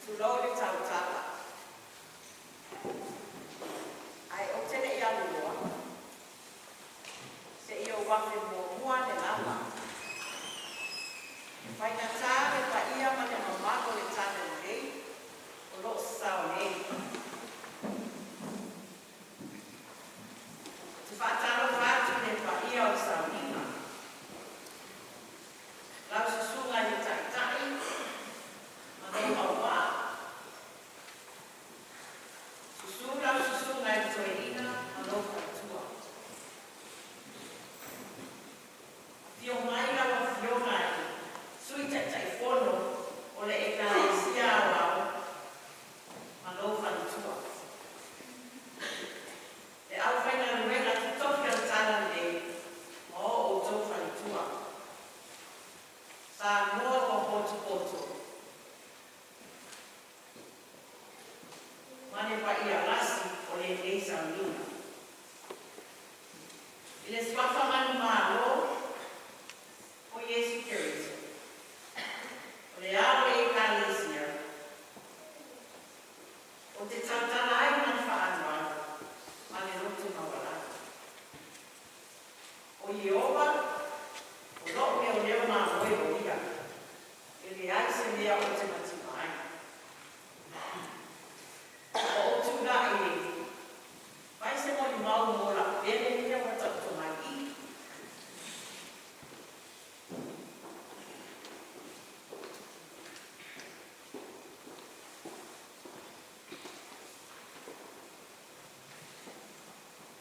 Tulou le tautala, ae ou te le i alu loa, seia ou afe muamua ane lava e faigata le paia ma le mamalu o le Talalelei o lo o sasao nei. Ou te faatalofa atu i le paia o le sauniga, lau susuga i le Taitai ma lou auvaa, susu lau susuga i le Toeaina ma lou faletua. Afio mai lau Afioga i le Sui Taitaifono o le Ekalesia Aoao ma lou faletua. Le aufaigaluega totofi o le Talalelei ma o outou faletua. Samoa ua potopoto ma le paia lasi o lenei sauniga. I le suafa manumalo o Iesu Keriso, o le ao o le Ekalesia, ou te tautala ai ma le faaaloalo ma le loto maualalo. O Ieova, o lou leoleo mamoe o ia, e leai se mea ou te mativa ai. Ua ou tulai e fai se molimau mo lau pele lea ua taoto mai i i.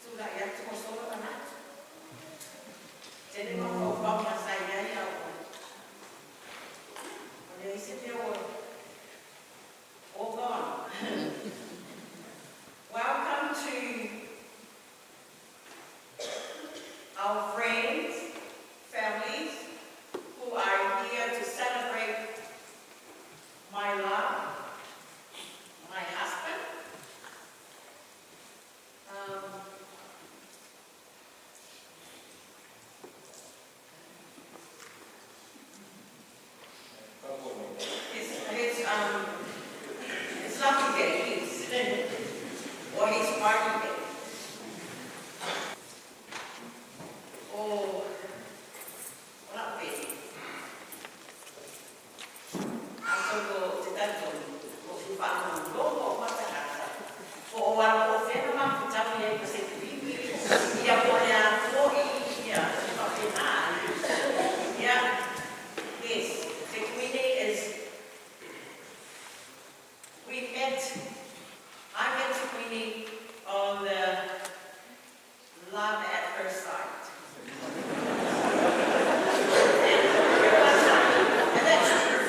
Tulai atu ua sola manatu. Tele mafaufauga sa i ai a ua leai se mea ua all gone. Welcome to our friends, families who are here to celebrate my love, my husband. His lucky day, or his party day. O lau pele. Atonu o te talitonu, o si faalogologo o matagata, po o ala po o fea na mafutaga ai ma Sekuini, ia po o le a foi, ia, se faapena. Yeah, yes, Sekuini is, we met, I met Sekuini on the love at first sight. And that's true.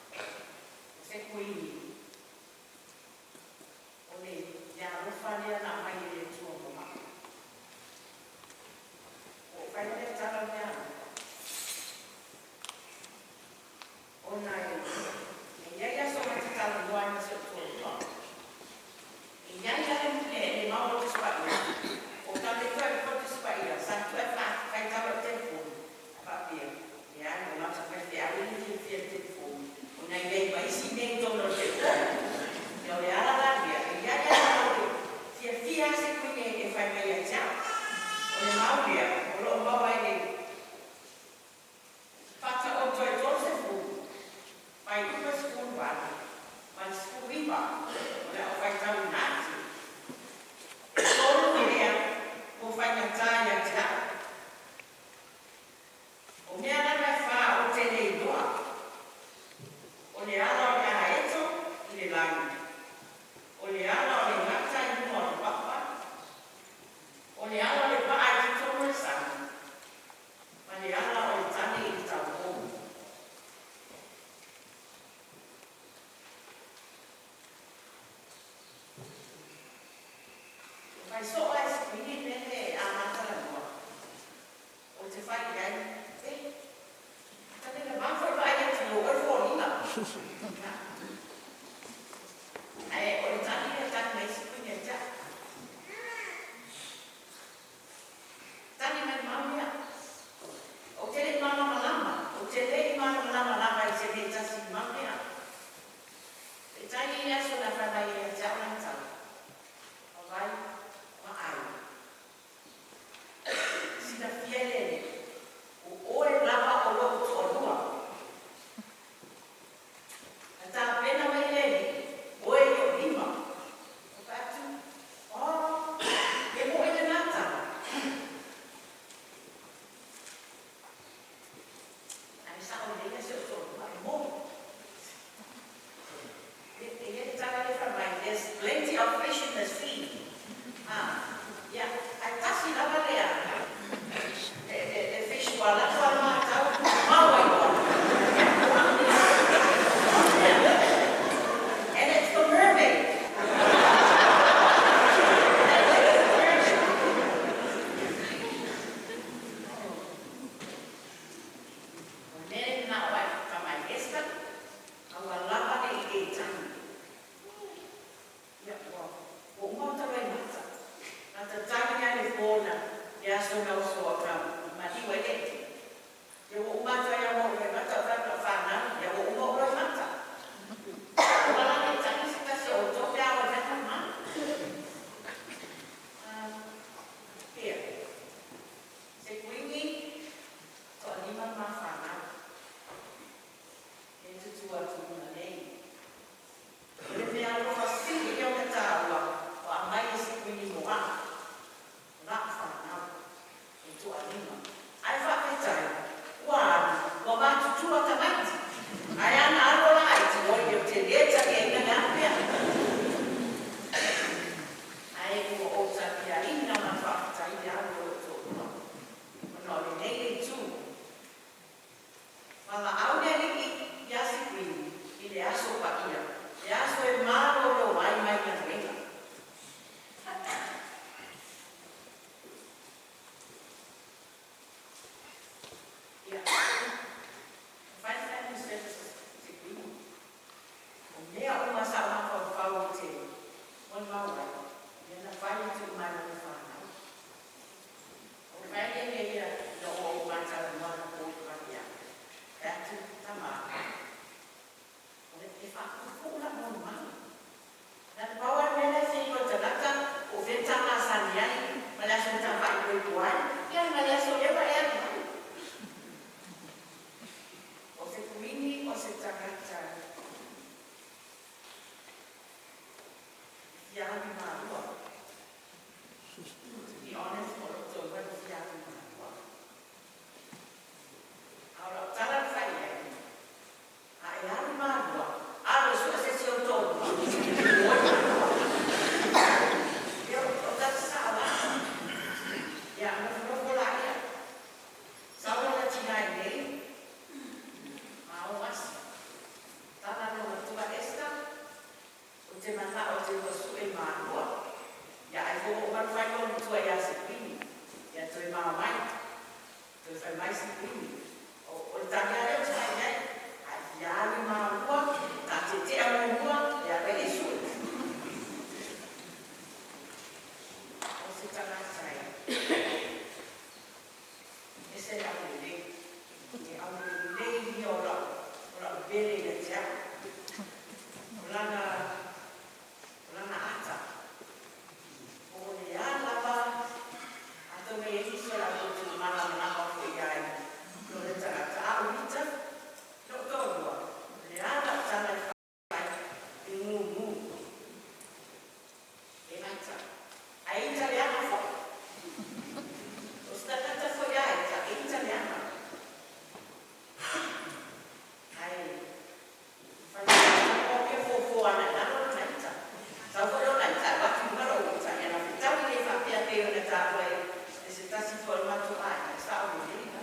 O se kuini, o le le alofa lea na aumai e le Atua mo a'u. Ua ou fai loa lea tala lea, ona e i ai aso ma te talanoa ai ma si ou toalua. E i ai lava le mau o le Tusi Paia, o tatou e le Tusi Paia, sa tu e faitau i le telefoni, faapea, leai, o lata faifeau e le fiafia i le telefoni, ona e i ai ma isi mea i totonu o le telefoni. Ia o le ala la lea, e i ai lava o le fiafia lava se kuini e fai mai ia te au. O le mau lea, o lo o maua ai le Faataoto e 30, fuaiupu e 18 ma le 19, o le a ou faitauina atu. E tolu mea ua faigata ia te au. O mea lava e fa ou te le iloa. O le ala o le aeto i le lagi. O le ala o le gata i luga o le papa. O le ala o le vaa i totonu o le sami. Ma le ala o le tane i le taugō. E fai soo lava e si kuini le mea lea a ma talanoa. Ou te fai i ai, e, tane le va foi vaai atu i lou oe foliga. Ae o le tali lea e tali mai ai si kuini ia te au. Tali mai le mau lea. Ou te le i malamalama, ou te le i malamalama lava i se mea e tasi i le mau lea. Peitai e i ai le aso na fai mai ai ia te au lana tala, Vaai, vaai. Silafia e le Alii, o oe lava o lou toalua. Na tapena mai e le Alii oe i ou lima. Ou fai atu, Oh, e moʻi lena tala. Ae sao lelei lava si ou toalua, e moni. E i ai le tala lea e fai mai, there's plenty of fish in the sea. Ah, ia, ae tasi lava lea le fish ua alu atu lava matau mau ai loa. Ia, o au lea. O au lea. And it's the mermaid. It's the mermaid. O le mea lea na o ai fai mai Esther, a ua lava le i e tagi. Ia, ua uma ona talu ai mata. Na tatagi lava le fona i le aso na oso au na maliu ai le Alii. Ia ua uma atu ai lava ma ou loimata o fai atu lau fanau, ia ua uma ou loimata. Ua la le tagi se tasi o outou pe a o ai fai mai. Ia, se kuini toalima ma fanau. E tutū atu i luga nei. O le mea alofa sili lea ona taua ua aumai e se kuini mo a'u, o la'u fanau, e toalima. Ae faafetai. faamama mai. Toe fai mai Sikuini, o le tagi lava lea ou te fai i ai, a e fia alu i Malua, ta tietie muamua, ia alu ai lea e sue. O se tagata e ese le aulelei, le aulelei ia o lau pele ia te au. O lana ata, po o le a lava, atonu e i ai nisi o la outou malamalama foi i ai o le tagata a ou ita, lou toalua, o le a lau tala e fai, e gugu, e ata, ae ita leaga foi. O se tagata foi a ita, e ita leaga. Ae fai fofo ana i lalo lona ita. Sau foi lona ita, avatu i luga lou ita, ia na fetaui le faapea pei ona taua e se tasi foi o le matou aiga, e sao lelei la.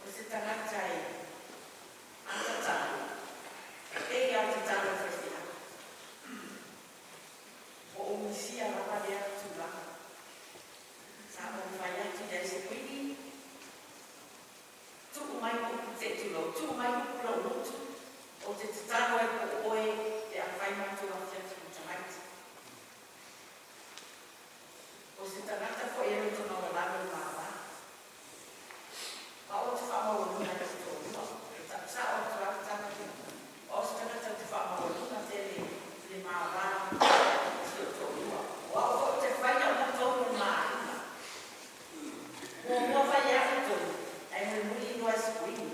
O se tagata e a tatalo, e pei lava o tatalo a faifeau. O ou misia lava lea tulaga. Sa ou fai atu i ai Sekuini, tuu mai upu se i tulou, tuu mai upu i lou gutu, ou te tatalo ai po o oe pe a fai matou afiafi ma tamaiti. O se tagata foi e loto maualalo le mava. Ma ou te faamaualuga i lou toalua. E tausao atu lava tala ia. O se tagata ou te faamaualuga tele i le mava o si ou toalua. O au foi ou te faia uma tonu o le ma aiga. Muamua fai e au tonu, ae mulimuli iloa e Sekuini.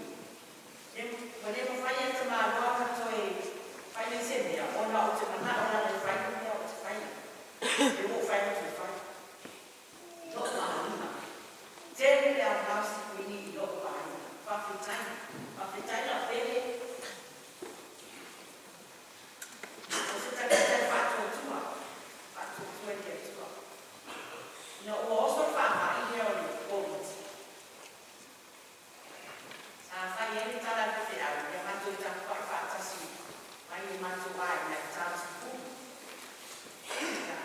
Ua le mafai e tamāloa ona toe fai mai se mea, ona ou te manao lava e fai le mea ou te faia. E ua ou fai atu e fai. Lou aiga. Tele le aoga o Sekuini i lou aiga. Faafetai. Faafetai lau pele. O se tagata e faatuatua. Faatuatua i le Atua. Ina ua oso le faamai lea o le Covid. Sa fai ai le tala a le faifeau, ia matou tapuai faatasi mai le matou aiga i Tautupu. Ia.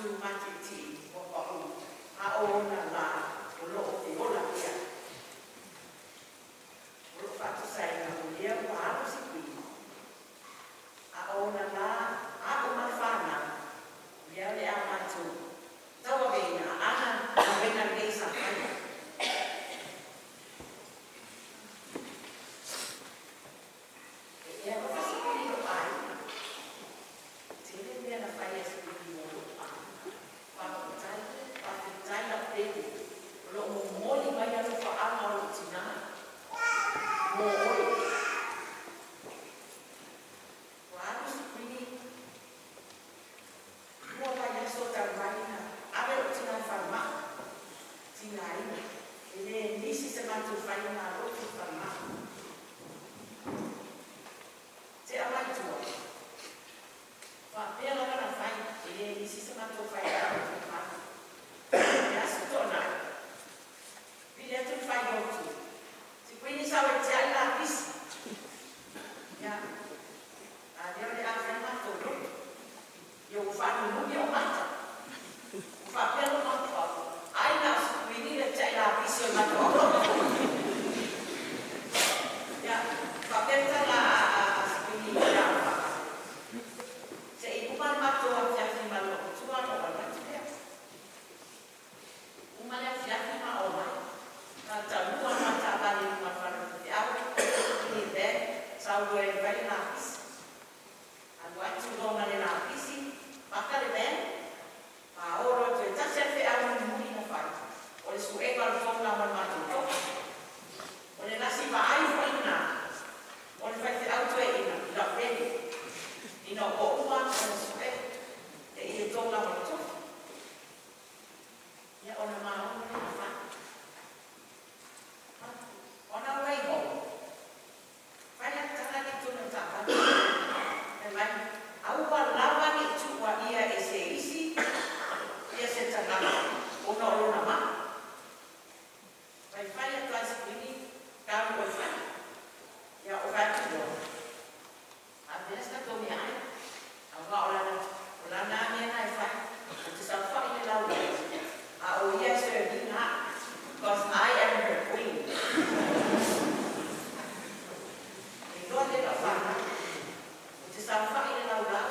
Tumatitii ua pau, a o ona lā o lo o feola pea. O loo faatusaina o lea ua alu Sikuini, a o ona lā a'o ma le fanau, lea o le a matou tauaveina ana galuega lelei sa faia. E alofa Sikuini i lo'u aiga, tele mea na fai e Sikuini mo lo'u aiga. Faafetai, faafetai la'u pele o loo momoli mai alofaaga o lou tinā mo oe. Ua alu Sikuini 2 vaiaso talu ai na ave lo'u tinā i le falemai, tigaina, e le misi se matou faigalotu i le falemai. Tea mai tua, faapea lava ona fai, e le misi se matou faigalotu i le fale. Le Aso Toonai, vili atu le failotu, “Sikuini, sau e tiai le lapisi.” Ia, a lea o le a fai le matou lotu. Ia ua faanunumi o'u mata, ua faapea lo'u mafaufau, ai na o Sikuini le tiai lapisi o le matou lotu. Ia, faapea le tala a Sikuini ia Vaai, se i uma le matou afiafi ma le olomatua ona ou alu atu lea. Uma le afiafi ma omai, tautaua lava ma taavale i luma o le fale o le faifeau, kini van, sau loa e fai le lapisi. Alu atu loa ma le lapisi, paka le van, paolo atu, e tasi lava le feau mulimuli na fai, o le suega o le tou ma le matou tofi. O le lasi vaai foi lena o le faifeau toeaina i lau pele, ina ua uma ona sue e i le tou ma le tofi. Ia ona maono lea ona fai. On our way home, fai la tala lea i totonu o le taavale. Fai mai, aua lava ne i tuuaia e se isi ia se tagata ona o lona mai. Fai fai atu ai Sikuini, tau o le fale. Ia o fai atu loa, ave se tatou meaai. Aua o lana mea na e fai, ou te saofai i le laulau, a o ia e serve ina au. Because I am her queen. E iloa lea lau fanau. Ou te saofai i le laulau,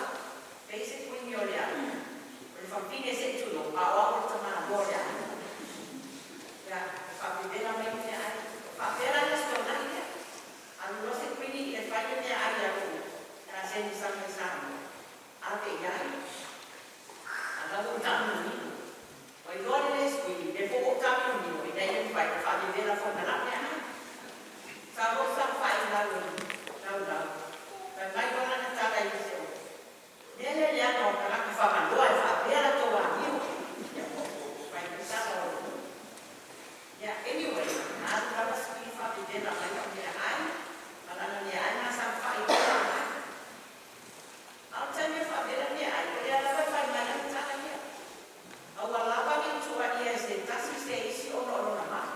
pei se queen o le aiga. O le fafine se i tulou, a o au o le tamāloa o le aiga. Ia, e faapepela mai le meaai. Faapea la le Aso Toonai lea. Alu loa Sikuini i le fai le meaai a lou kaseni sau mai Samoa, ave i ai. A ua ou taaminomino. Ua iloa lelei e Sikuini, lea foi ua ou taaminомino ina ia mafai ona faavevela foi ma lau meaai. Sa lou saofai i lalo i laulau, fai mai loa lana tala i se mea lea leaga o tagata Fagaloa e faapea latou amio. Ia, fai mai tala o. Yeah, anyway, na alu lava Sikuini faavevela mai lau meaai, ma lana meaai na saofai ai mai. A o le taimi e faavela meaai, o lea lava e fai mai lana tala ia. Aua lava ne i tuuaia e se tasi se isi ona o lona mai.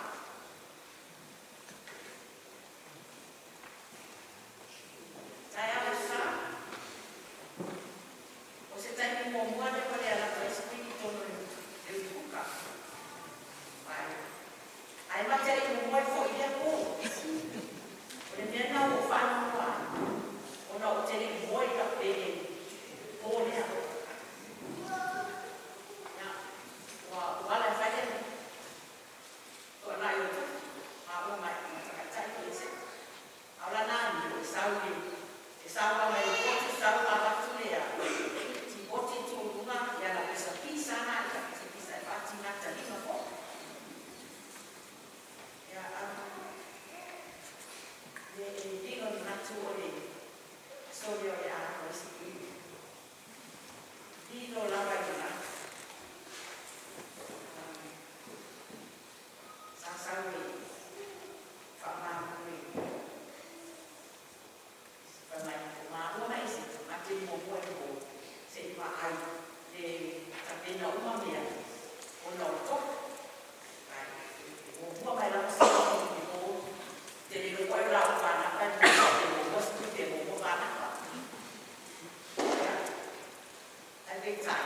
Taeao le sa, o se taimi muamua lea ua le alu atu ai Sikuini i totonu o le utupuka. Ai, ae ma te le i momoe foi i lea po. O le mea lena ua ou faanoanoa ai, ona ou te le i moe i lau pele po lea. Ia, ua ala e fai le toanai o tofi, maua ma tagatai o ese. A o lana amio e sau i e sau lava i le potu sau avatu le tipoti tuuluga ia na pisapisa na ia pisapisa e faatigata lima foi. Ia, le lilo ni matu o le aso lea o le a alu ai Sikuini. Lilo lava i le lagi. Sa sau e faamanu e fai mai o maua ma Eseta ma te muamua i le po se i vaai le tapena uma mea ona o le tofi. Ai, muamua mai lava Sikuini i le po te le iloa ai o la ou fanau e muamua Sikuini pe muamua Vanapa. Ia, ae peitai,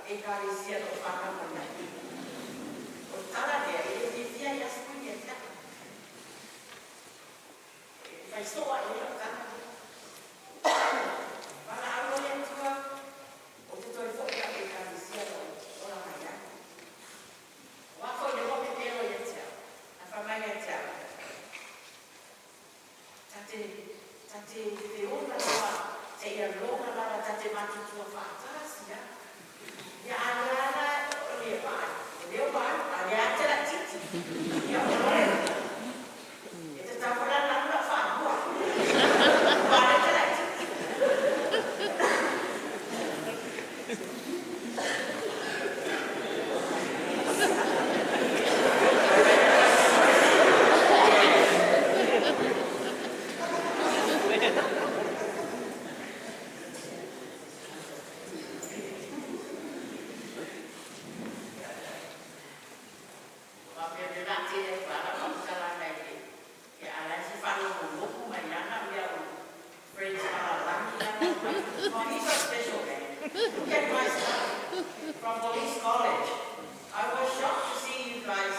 Ekalesia na ou fanau mai ai. O le tala lea, e le fiafia ia Sui ia te a'u. E faiso'o a i ai la'u tala lea. Valaau loa le Atua ou te toe fo'i i la'u Ekalesia na ou ola mai ai. Auā foi o lea ua pepelo ia te au, ae faimai ia te a'u, “Ta te ta te feola lava seia loga lava ta te matutua fa'atasi a.” Ia a lea la o le vaai, o lea ua alu a o lea a ou te la'itiiti. Ia o lona uiga, e tatau foi la ona alu la'u fa'amua aua o lea ou te la'itiiti. Faapea o lea o le a tele atu lava lau faamatalaga i le a o la e fia faalogologo mai lava na o au friends palalagi la e omai. Oh, he's a special man. Look at my son from Police College. I was shocked to see you guys.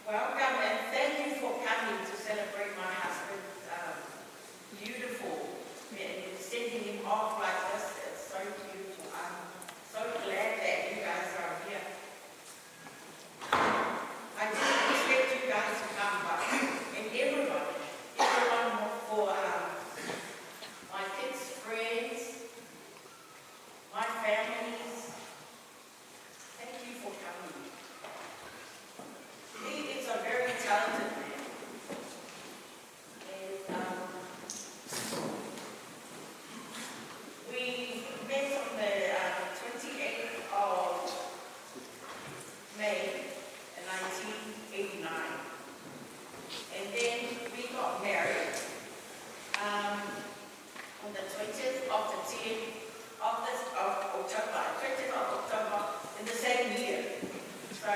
Welcome and thank you for coming to celebrate my husband's beautiful and sending him off like this. It's so beautiful. I'm so glad that you guys are here. I didn't expect you guys to come, but and everyone, everyone for my kids' friends, my families. Thank you for coming. He is a very talented man. And we met on the 28th of May in 1989. And then we got married on the 20th of the 10th of, this, of October, 20th of October in the same year. So